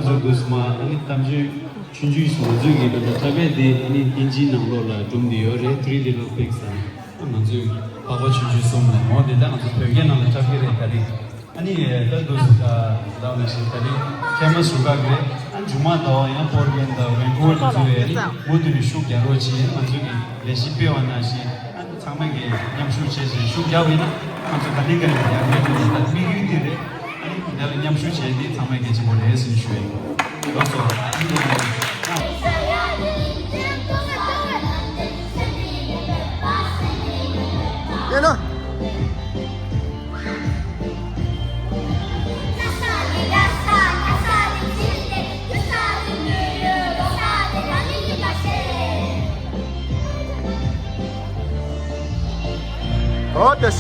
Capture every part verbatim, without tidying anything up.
ང་ཚོ་དུས་མ་ཨ་ནི་གཏམ་རྒྱུད་ཆུང་ཆུང་ཞིག་ང་ཚོའི་གི་ད་ལྟ་འཁྲབ་པའི་དེ་ཨ་ནི་དབྱིན་ཇིའི་ནང་ལོགས་ལ་སྒྲུང་འདི་ཡོད་རེད། Three Little Pigs ཟེར་ནས་ང་ཚོའི་འཕགས་པ་ཆུང་ཆུང་གསུམ་ལ་འོ་དེ་ད་ང་ཚོ་བོད་སྐད་ནང་ལ་འཁྲབ་ཀྱི་རེད་ད་རེད། ཨ་ནི་ད་དུས་ལ་ནས་ཤིག་ད་རེད་ཁལ་མ་ཞུ་ག་རེད། ཨ་མཇུག་མ་ད་ཡང་པོར་ལེན་ད་ཝེན་ཀུ་ཝར་དུ་ཚུད་ཡ་རེད། མུ་མཐུད་ནས་ཤུགས་རྒྱག་རོགས་བྱེད། ང་ཚོའི་གི་ལས་གཞི་སྤེལ་བ་ནང་བཞིན་ཨ་ཚང་མས་ཀྱི་མཉམ་ཞུགས་བྱས་ཤིང་ཤུགས་རྒྱག་པ་ཡིན་ན་ང་ཚོ་ག་ནས་ག་ནས་ཡར་རྒྱས་འགྲོ་ཡིན། ད་དམིགས་ཡུལ་འདི་རེད། ཨ་ནི་འདི་ལ་མཉམ་ཞུགས་བྱས་ཏེ་ཚང་མས་གལ་ཆེན་པོ་རེད་ཟེར་ནས་ཞུ་ཡ་ཡིན། ལགས་སོ། ཡིན་ནོ། ཨོ་ཏེས།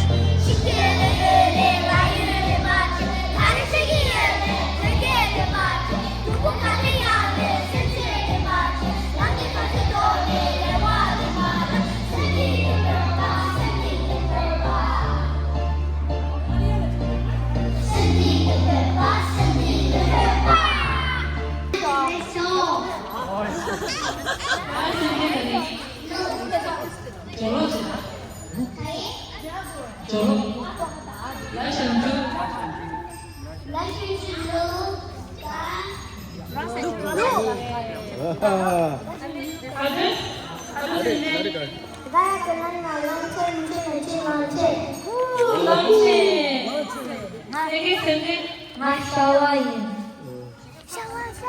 ང་ཤ་བ་ཡིན། ཤ་བ། ཤ་བ།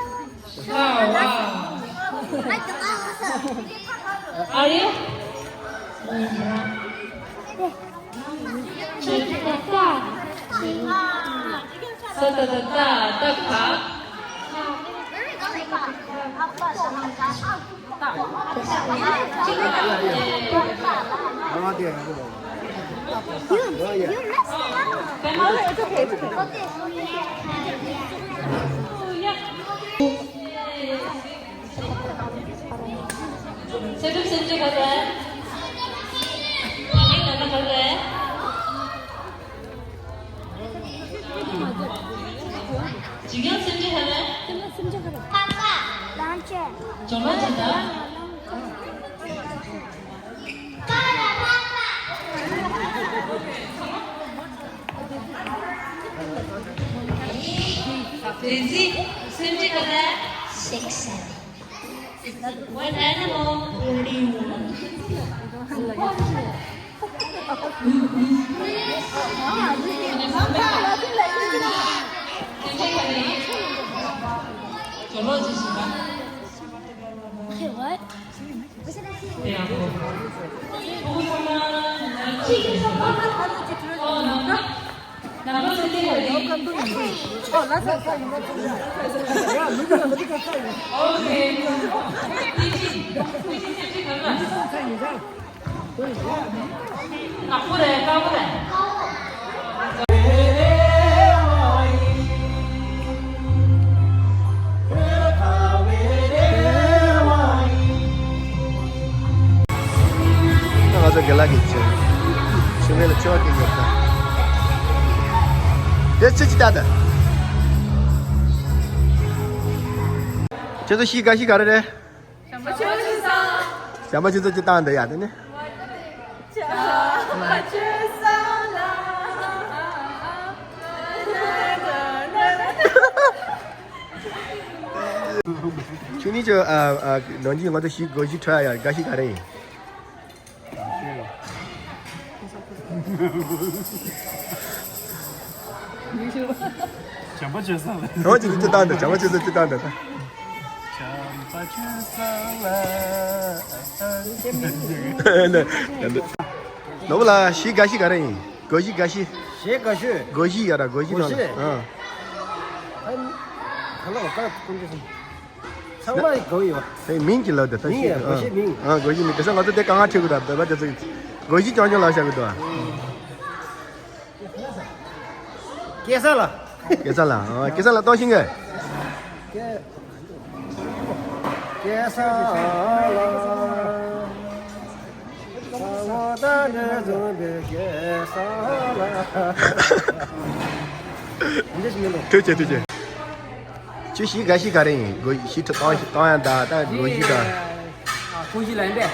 ཨ་རེ། ཆེ་ཏ་ཏ། ས་ཏ་ཏ་ཏ། ཏ་ག་སེམས་ཁྲལ་སེམས་ཁྲལ་ག་རེ། ཇི་ག་སེམས་ཁྲལ་ག་རེ། སྦྱོང་བརྡར་བྱེད་དང་། རེ་ཟི་སེམས་ཁྲལ་ག་རེ། Six seven. What animal? Okay, what? ང་ཚོ་དགེ་ལགས་ཀྱི་ཆེ་ཆེ་བའི་ལ་ཆེ་བ་སྐྱེ་ཉོབ་ད། དེ་ཅི་ཅི་ལྟ་ད། ཁྱེད་ཚོ་ཤི་ག་ཤི་ག་རེ་རེད། བྱམས་པ་ཆོས་སྲིད་ཚང་། བྱམས་པ་ཆོས་སྲིད་ཚང་ཅི་བཏང་འདི་ཡ་དེ་ནི། བྱམས་པ་ཆོས་སྲིད་ཚང་ལ། ཆུ་ནི་ཆུ་ཨ་ཨ་ནང་གི་ང་ཚོ་ཤི་ག་ཤི་ཁྲ་ཡ་ག་ཤི་ག་རེ་ཡིན། བྱམས་པ་ཆོས་སྲིད་ཚང་ལ། རོ་ཅིག་ཅི་བཏང་འདི་བྱམས་པ་ཆོས་སྲིད་ཚང་ཅི་བཏང་འདི་ད། བྱམས་པ་ཆོས་སྲིད་ཚང་ལ། ནོར་བུ་ལགས་ཤི་ག་ཤི་ག་རེ་ཡིན། ག་ཤི་ག་ཤི། ཤི་ག་ཤི། ག་ཤི་ཡ་ར་ག་ཤི་ག་ནང་ཤི་ལ། ཨ། ག་ལ་བ་ཀུན་གྱི་སོང་། ཚང་མ་ཡི་གོ་ཡོད། དེ་མིང་གི་ལབ་དེ་ད་མིང་ཤེས་ཡ་གི་གོ་ཤེས་མིང་། ཨ་གོ་ཤེས་མིང་དེ་ས་ང་ཚོ་དེ་གང་ང་ཁྲིད་གི་ད་བདེ་བ་དེ་ཚོ་གོ་ཤེས་ཅང་ཅང་ལབ་བྱ་གི་འདུག་ཨ། སྐལ་བཟང་ལགས། སྐལ་བཟང་ལགས། ཨ་སྐལ་བཟང་ལགས་གཏོང་ཤེས་གི། སྐལ་བཟང་ལགས། ཐུགས་རྗེ་ཆེ་ཐུགས་རྗེ་ཆེ། ཁྱོད་གཞས་ག་ཤེས་ག་རེ་ཡིན། སྒོ་གཞས་ཁྲིད་གཏོང་གཏོང་ཡ་ད་ད་སྒོ་གཞས་ད། ཨ་ཁོང་གཞས་ལ་ཡིན་པས།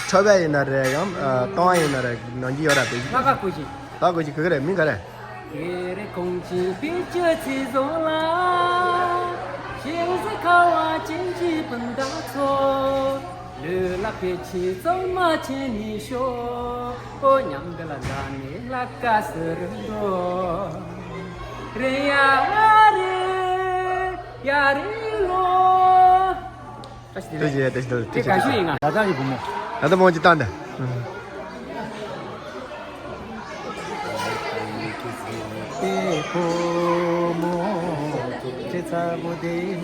ཁྲོ་བ་ཡིན་ན་རེད་ཡང་གཏོང་ཡ་ཡིན་ན་རེད་ནང་གི་ཡོད་ར་སྒོ་གཞས། ལྷག་དཀར་ཁོང་གཞས། ད་སྒོ་གཞས་ག་ག་རེད་མིང་ག་རེད། ཀེ་རེ་ཀོང་ཅིན་པའི་སྤྱོད་ཚེ་བཟང་ལ། ཞེ་ཟེར་ཁ་བ་ཅན་གྱི་སྤུན་ཟླ་ཚོ། ལུས་ལ་ཕན་ཆེ་གཙང་མ་བྱས་ནས་ཤོག་ཨོ་མཉམ་དུ་ལ་འདྲ་ནས་ལ་ཀ་སི་རུ་འགྲོ། རེ་ཡ་རེ། ཡ་རེ་ལོ། བཀྲ་ཤིས་བདེ་ལེགས། ཐུགས་རྗེ་ཆེ། ཐུགས་རྗེ་ཆེ། ཐུགས་རྗེ་ཆེ། དེ་ག་ཤོད་ཡིན་ང་། ད་ལྟ་གི་བུ་མོ། ད་ལྟ་བུ་མོ་ཅིག་བཏང་དེ། ཡ་ཡ།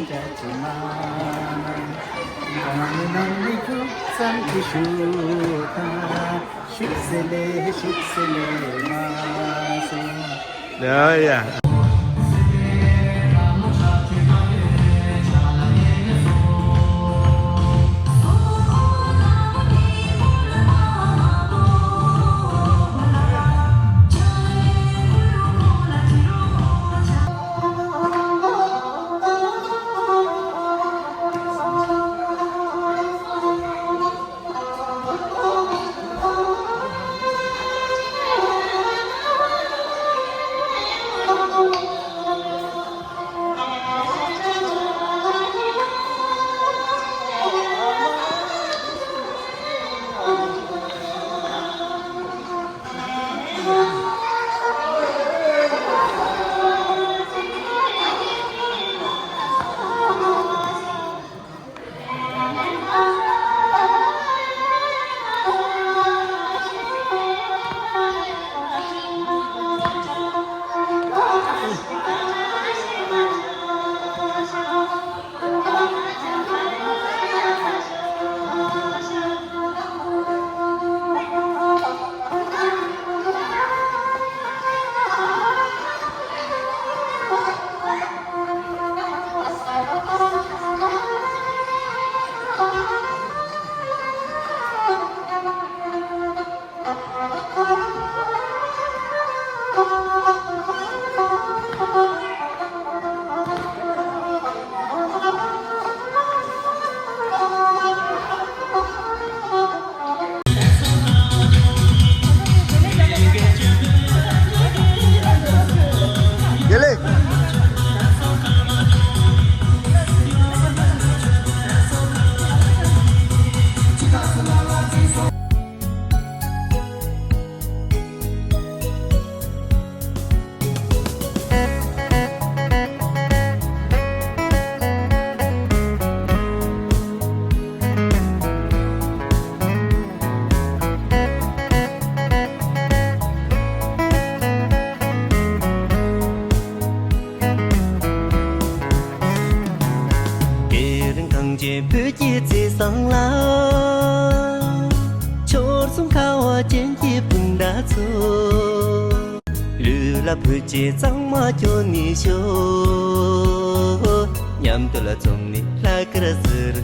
དགེ་ལེགས། དེ་རིང་གངས་ཅན་བོད་ཀྱི་བརྩེ་བཟང་ལ། ཕྱོགས་གསུམ་ཁ་བ་ཅན་གྱི་སྤུན་ཟླ་ཚོ། ལུས་ལ་བོད་ཀྱི་གཙང་མ་གྱོན་ནས་ཤོག་མཉམ་དུ་ལ་འཛོམས་ནས་ལྷ་སྐར་ཟེར།